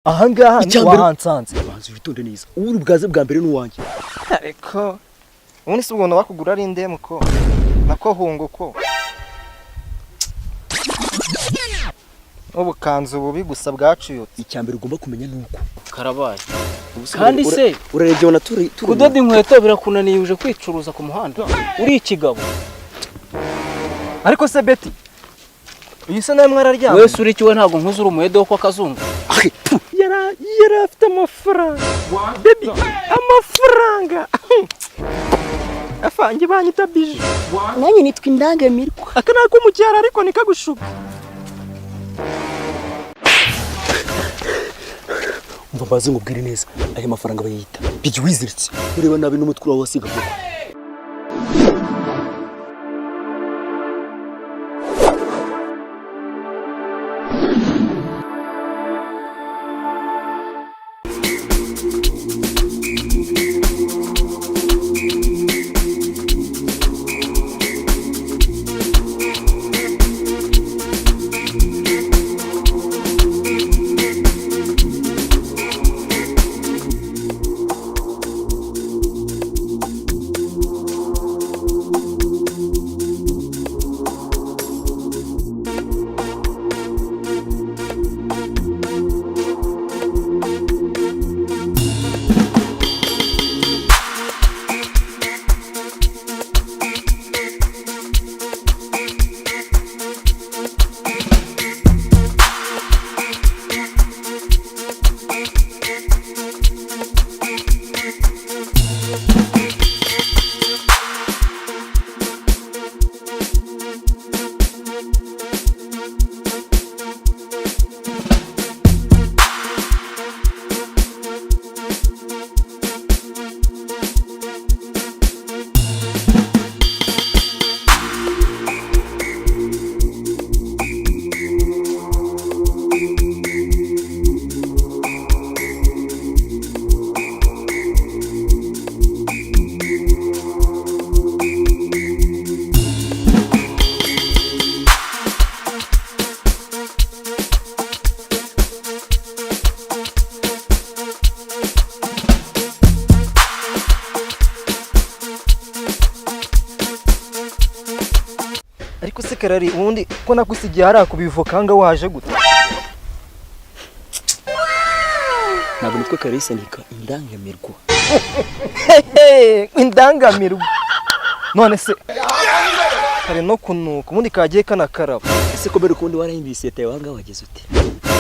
Ahangaha Icya mbere- wahansanze. Banza witonde neza, uri bwaze bwa mbere n'uwanjye. Ariko ubundi si ubuntu bakugura ari indemu ko nako hungu ko n'ubukanzu bubi gusa bwacuyutse. Icya mbere ugomba kumenya ni uko Karabaye kandi se urarebye ubona turi kudoda inkweto birakunaniye, uje kwicuruza ku muhanda, uri ikigabo. Ariko se Beti, uyu se nawe mwararyamye? Wese uri ikiwe, ntabwo nkuze, uri umuhede wo kwa Kazungu. Yari afite amafaranga, baby, amafaranga afange banyita biju. Nanjye nitwa indangamirwa. Aka ni ako mu cyaro, ariko ntikagushuke. Umva mbaze nkubwire neza, aya mafaranga bayita bigi wiziritse, ureba nabi n'umutwe urawe wasiga koko. Ariko se Karari, ubundi ko nagusigiye hariya kubivoka hanga, waje gute? Ntabwo nitwa Kalisa, nika indangamirwa. Hehe, indangamirwa! None se kare no kunuka, ubundi kagiye kanakaraba. Ese ko mbere ukundi warahimbiye iseta yawe, ahangaha wageze ute?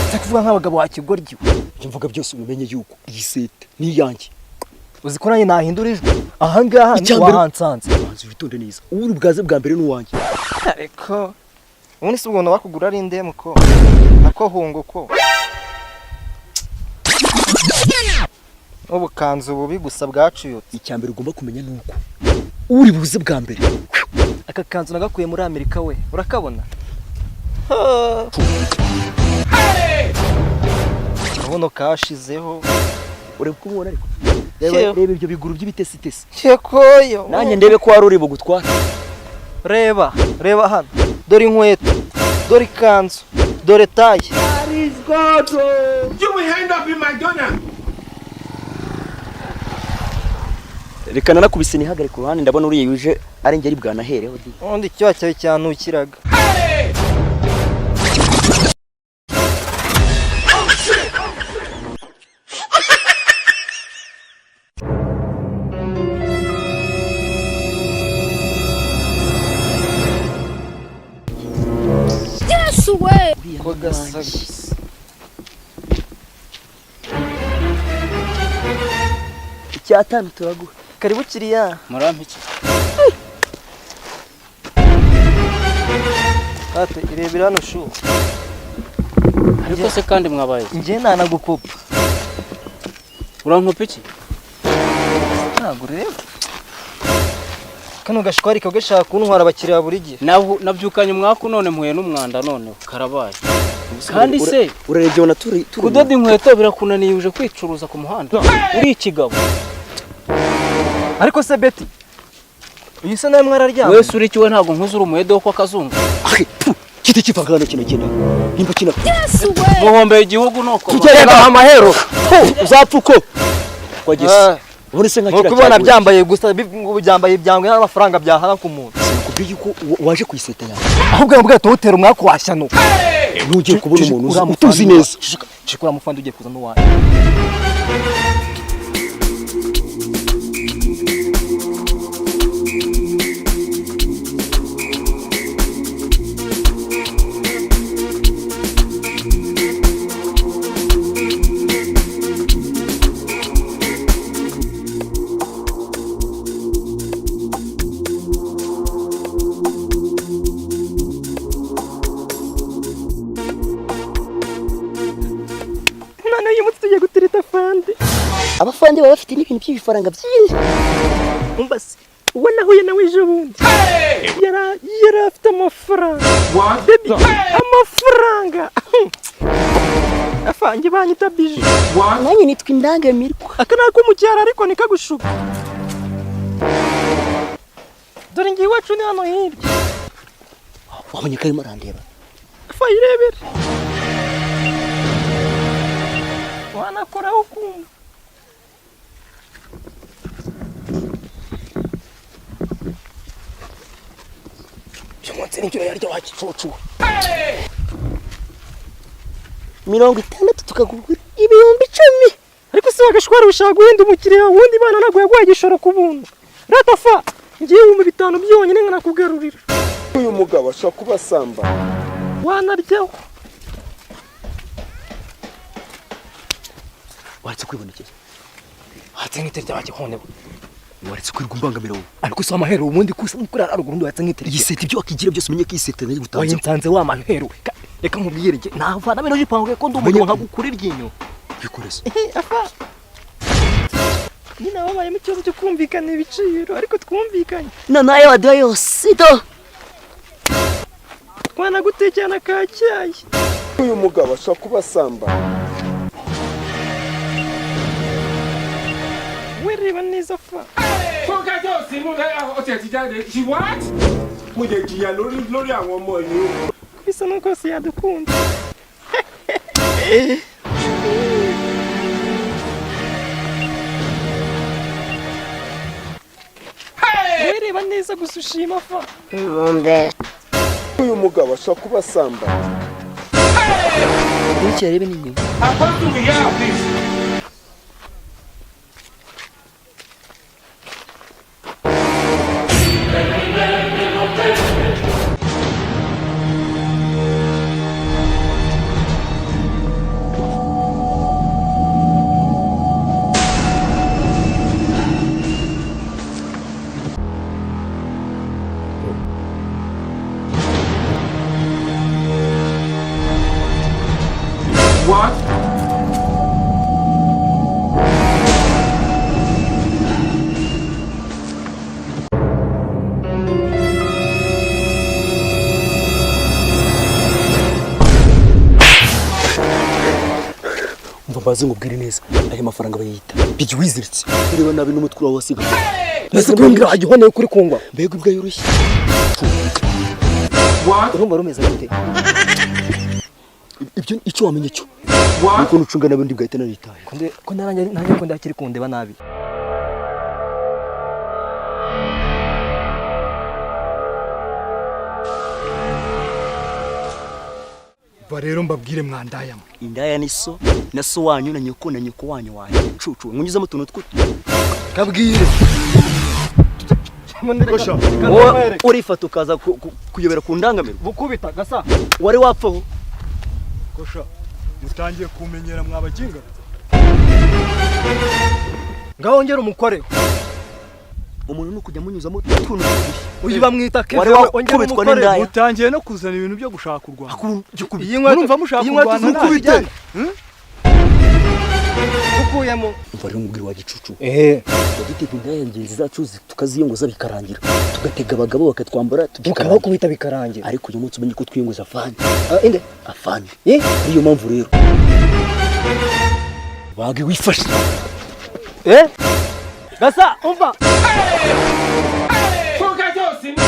Nza kuvuga nk'abagabo, wakigoryiwe. Ibyo mvuga byose ubimenye yuko iyi seta ni iyanjye. Uzi ko nanjye nahindura ijwi? Ahangaha Icya mbere- wahansanze. Banza witonde neza, uri bwaze bwa mbere n'uwanjye. Ariko ubundi si ubuntu bakugura ari indemu ko nako hungu ko n'ubukanzu bubi gusa bwacuyutse. Icya mbere ugomba kumenya ni uko uri buze bwa mbere. Aka kanzu nagakuye muri Amerika we, urakabona? Urabona kashizeho. Ureba uko umubona, ariko Yewe. reba ibyo biguru by'ibitesitesi. Cyekoyo. Nanjye ndebe ko wari uri bugutwara. Reba, reba hano, dore inkweto, dore ikanzu, dore taye. You will end up in McDonald's. Reka nanakubise nihagare ku ruhande, ndabona uriya yuje ari njye ari bwanahereho di. Ubundi icyuya cyawe cyanukiraga. Yesu we! Ko gasa gusa. Icyatanu turaguha. Karibu kiriya. Murampa iki? Ate irebera hano shu. Ariko se kandi mwabaye iki? Njye nanagukopa. Urankopa iki? Ntabwo ureba kano gashwari kagashaka kuntwara abakiriya buri gihe. Nabyukanye umwaku, none mpuye n'umwanda, noneho karabaye kandi se Urarebye ubona turi kudoda inkweto birakunaniye, uje kwicuruza ku muhanda, uri ikigabo. Ariko se Beti, uyu se nawe mwararyamye? Wese uri ikiwe, ntabwo nkuze, uri umuhede wo kwa Kazungu. Kiti kivanga hano kinagenda nimba kina. Muhombeye igihugu nuko. Reba amahero. Uzapfa uko wageze ubone se nka Nuko kiriya ubona cyaguye. byambaye gusa, ngo byambaye ibyangwe n'amafaranga byahana ku muntu. Sinakubwiye yuko waje ku iseta yawe? Ahubwo yambwiye tuwutera umwaku washyano. Ntugiye kubona umuntu utuzi neza. Shikura mufandi ugiye kuza n'uwanjye. None uyu munsi tugiye gutereta fandi. Abafande baba bafite n'ibintu by'ibifaranga byinshi. Umva se, uwo nahuye nawe ejo bundi yari afite amafaranga, baby, amafaranga. Afange banyita biju. Nanjye nitwa indangamirwa. Aka ni ako mu cyaro ariko ntikagushuka. Dore ngiye iwacu ni hano hirya. Wabonye ko arimo arandeba? Afa, irebere, wanakoraho ukumva. Uyu munsi nibyo yarya wagicucu. 60 tukagura 10,000. Ariko se wagashwara ushaka guhenda umukiriya wundi? Imana ntabwo yaguhaye igishoro ku buntu. Ratafa, ngiye 5000 byonyine nkanakugarurira. Uyu mugabo ashobora kuba asamba. Wanaryaho. Waretse kwibonekeza. Watse nk'iterya wagihone. Waretse kwirirwa umbangamira wowe. Ariko si amahero ubundi kusa kuri haruguru undi watse nk'iterya. Iyi seta ibyo wakigira byose umenye ko iyi seta nayo Oya. gutanze. Nsanze wa mahero. Reka nkubwire, njye navana bino jipangu ko ndi umugabo nkagukura iryinyo. Bikoreze. Afa, nyine wabayemo ikibazo cyo kumvikana ibiciro, ariko twumvikanye. None ayo waduha yose do. Twanagutekera ka cyayi. Uyu mugabo ashobora kuba asamba. We, reba neza fa. Fúnkẹ́ tó sínú ọtí ti jáde, she what? Mo jẹ jìyà lórí àwọn ọmọ yìí o. Bisa nuko yose yadukunda. We, reba neza gusa ushima fa. Uyu mugabo ashobora kuba asamba. Nkurikira rebe n'inyuma. Apostle, we hear of this. What? Umva mbaze ngubwire neza, aya mafaranga bayita bigi wiziritse. Ureba nabi n'umutwe wawe wasiga. Mbese kumbwira wagihoneye kuri kungwa? Mbega ubwa yoroshye. What? Urumva rumeze gute? Ibyo icyo wamenye cyo What? nuko nucunga n'abandi bwahita nanitaye. Ko nanjye nanjye ko ndakiri kundeba nabi. Ba rero mbabwire mwandayamwe. Indaya ni so na so wanyu na nyoko na nyoko wanyu wanyu cucu munyuzamo utuntu two. Kabwire. Wowe urifata ukaza kuyobera ku ndangamiro. Bukubita gasa. Wari wapfaho. Kosha, mutangiye kumenyera mwabaginga. Ngaho ngera umukore. Umuntu ni ukujya munyuzamo utuntu tw'udushya. Uyu bamwita Keve. Wari Ongera wakubitwa umukore. n'indaya. Mutangiye no kuzana ibintu byo gushaka kurwana. Iyi nkweto, Murumva mushaka iyi nkweto kurwana z'ukubite. nanjye? Ukuyemo. Umva rero mubwire wa gicucu, Eh. dutega indaya ngenzi zacu tukaziyongoza bikarangira, tugatega abagabo bakatwambara tukarangira. Ukabakubita bikarangira. Ariko uyu munsi umenye ko twiyongoza afande. Ah, inde? Afande. Eh? Ariyo mpamvu rero bage wifashe. Eh? Gasa, umva. Fúnkẹ́ tó sínú.